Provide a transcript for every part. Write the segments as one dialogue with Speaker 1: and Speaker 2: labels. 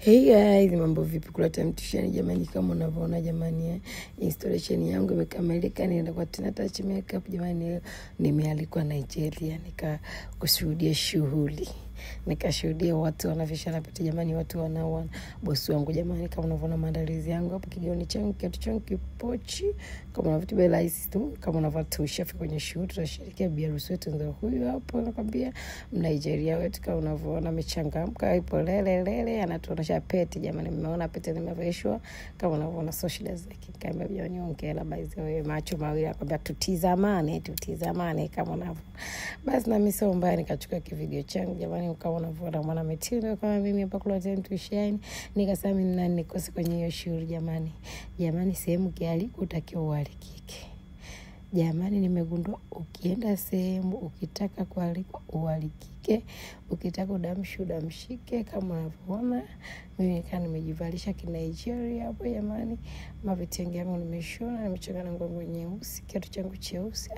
Speaker 1: Hey guys, mambo vipi? Kula Time to Shine jamani, kama unavyoona jamani, installation yangu imekamilika. Nienda kwa Tina Touch Makeup jamani, nimealikwa Nigeria nikakushuhudia shughuli, nikashuhudia watu wanavishana pete jamani, watu wanaoana. Bosi wangu jamani, kama unavyoona maandalizi yangu hapo, kigauni changu, kiatu changu, kipochi, kama unavyotiba rahisi tu, kama unavyotushafika kwenye shughuli, tunasherehekea bi harusi wetu, ndio huyu hapo, nakwambia Mnigeria wetu, kama unavyoona amechangamka, ipo lele lele, anatuonesha pete jamani, mmeona pete nimevishwa, kama unavyoona so shida zake. Nikamwambia jamani, hongera by the way, macho mawili, akamwambia tutizamane, tutizamane kama unavyo. Basi na mimi sio mbaya, nikachukua kivideo changu jamani, kama unavyoona mwana mitindo kama mimi hapa Kula Time to Shine, nikasema mimi nani nikose kwenye hiyo shughuli jamani. Jamani, sehemu kialiko utakiwa ualikike. Jamani, nimegundua ukienda sehemu ukitaka kualikwa ualikike, ukitaka udamshi udamshike. Kama unavyoona mimi nikaa nimejivalisha kinigeria hapo jamani, mavitenge yangu nimeshona, nimechanganya nguo nyeusi, kiatu changu cheusi.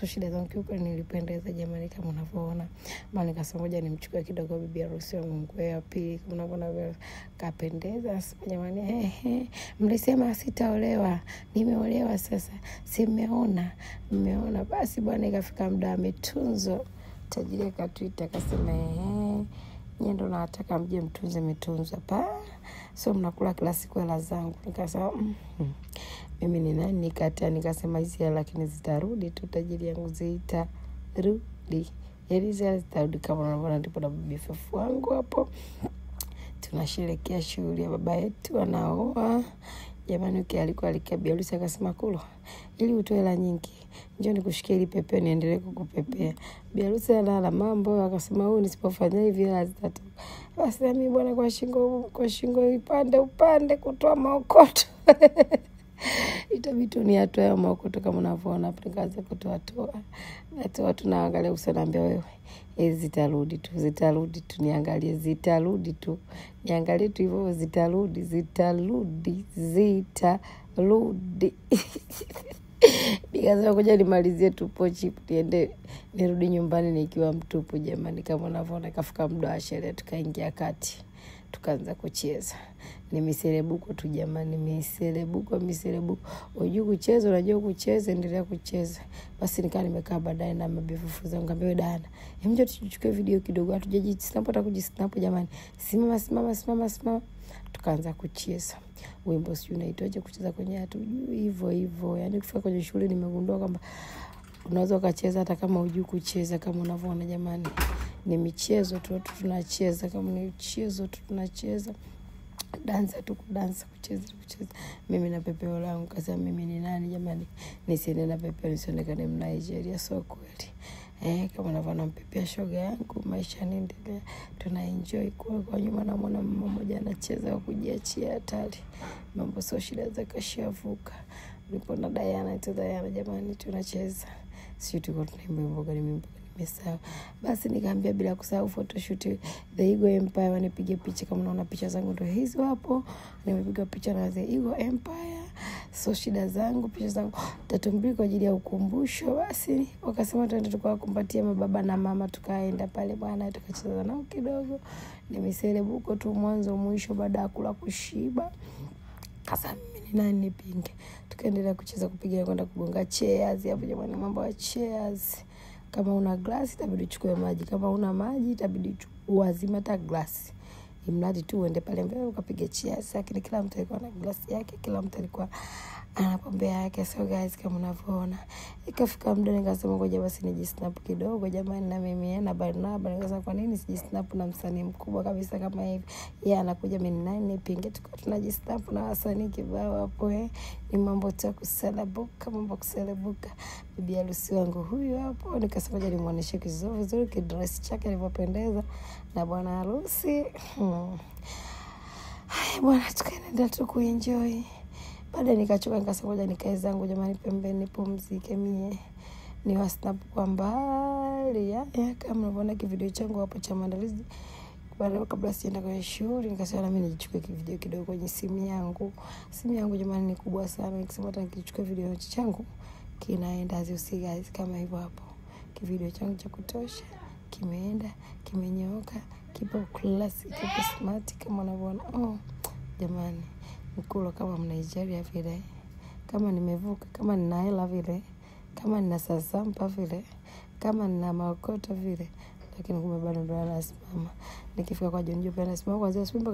Speaker 1: So shida zangu kiukweli nilipendeza jamani, kama unavyoona. Maana nikasema ngoja nimchukue kidogo bibi harusi wangu nguo ya pili, kama unavyoona kapendeza. Sasa jamani, ehe, mlisema sitaolewa, nimeolewa sasa, simeona mmeona. Basi bwana, ikafika muda ametunzo, tajiri akatuita akasema, ehe, nyie ndo nataka mje mtunze mitunzo hapa, so mnakula kila siku hela zangu. Nikasema mimi ni nani? Nikataa, nikasema hizi hela lakini zitarudi tu, tajiri yangu zitarudi, yaani hizi hela zitarudi. Kama unavyoona ndipo na bibi fefu wangu hapo tunasherehekea shughuli ya baba yetu anaoa. Jamani, ukialikwa alikia bi harusi akasema, Kulwa, ili utoe hela nyingi, njoo nikushikie ili pepeo niendelee kukupepea. Bi harusi alala mambo, akasema huyu nisipofanya hivi hela zitatoka. Basi mimi bwana, kwa shingo ipande upande kutoa maokoto. Itabidi tu niatoe hayo maokoto kama unavyoona hapo, nikaanza kutoa toa. Natoa tu naangalia uso, naambia wewe, zitarudi tu, zitarudi tu, niangalie, zitarudi tu, niangalie tu hivyo, zitarudi, zitarudi, zitarudi. Nikasema ngoja nimalizie tu pochi niende nirudi nyumbani nikiwa mtupu jamani. Kama unavyoona ikafika muda wa sherehe, tukaingia kati, tukaanza kucheza. Ni miserebuko tu jamani, miserebuko, miserebuko. Unajua kucheza, unajua kucheza, endelea kucheza. Basi nikaa nimekaa baadaye na mabifufu zangu, nikamwambia wewe dada, hebu njoo tuchukue video kidogo, hatujajisnap hata kujisnap jamani. Simama, simama, simama, simama. Tukaanza kucheza. Wimbo sijui unaitwaje, kucheza kwenye hatujui hivyo hivyo. Yaani kufika kwenye shule nimegundua kwamba unaweza ukacheza hata kama hujui kucheza. Kama unavyoona jamani, ni michezo tu, watu tunacheza, kama ni michezo tu tunacheza, dansa tu, kudansa, kucheza kucheza. Mimi na pepeo langu, kasema mimi ni nani jamani, nisiende na pepeo nisionekane Mnigeria, so kweli. Kama unavyoona mpepea shoga yangu, maisha yanaendelea, tuna enjoy kule kwa nyuma. Namuona mama mmoja anacheza kwa kujiachia hatari, mambo sio shida za kashavuka. Nipo na Diana, ito Diana jamani, tunacheza, sio tuko tunaimba wimbo gani, wimbo nimesahau. Basi nikaambia bila kusahau photoshoot The Eagle Empire wanipige picha. Kama unaona picha zangu ndio hizo hapo, nimepiga picha na The Eagle Empire. So shida zangu, picha zangu 3-2 kwa ajili ya ukumbusho. Basi wakasema twende tukawakumbatia mababa na mama, tukaenda pale bwana, tukacheza nao kidogo. Ni miserebuko tu mwanzo mwisho, baada ya kula kushiba. Sasa mimi ni nani nipinge? Tukaendelea kucheza, kupiga, kwenda kugonga chairs hapo jamani, mambo ya chairs. Kama una glasi itabidi uchukue maji, kama una maji itabidi uazime hata glasi, imradi tu uende pale mbele ukapige cheers. Lakini kila mtu alikuwa na glasi yake, kila mtu alikuwa ana pombe yake. So guys, kama unavyoona, ikafika muda nikasema ngoja basi nijisnap kidogo jamani, na mimi na Barnaba. Nikasema kwa nini sijisnap na msanii mkubwa kabisa kama hivi, yeye anakuja, mimi nani nipinge? Tuko tunajisnap na wasanii kibao hapo. Ni mambo tu kuselebuka, mambo kuselebuka. Bibi harusi wangu huyu hapo, nikasema ngoja nimuoneshe kizuri vizuri kidress chake kilivyopendeza na bwana harusi. Haya bwana, tukaenda tu kuenjoy. Baada nikachoka, nikasema ngoja nikae zangu jamani pembeni nipumzike mie, ni wa snap kwa mbali. Kama unavyoona kivideo changu hapo cha maandalizi. Baada kabla sijaenda kwenye shughuli, nikasema na mimi nichukue kivideo kidogo kwenye simu yangu. Simu yangu jamani ni kubwa sana, nikisema hata nikichukua video changu kinaenda. As you see guys, kama hivyo hapo, kivideo changu cha kutosha kimeenda, kimenyooka, Kipo classy, kipo smart kama unavyoona. Oh, jamani, mkulo kama Mnigeria vile, kama nimevuka, kama nina hela vile, kama nina sasampa vile, kama nina maokoto vile, lakini kumbe bado ndo anasimama. Nikifika kwa John Jope anasimama kuanzia asubuhi mpaka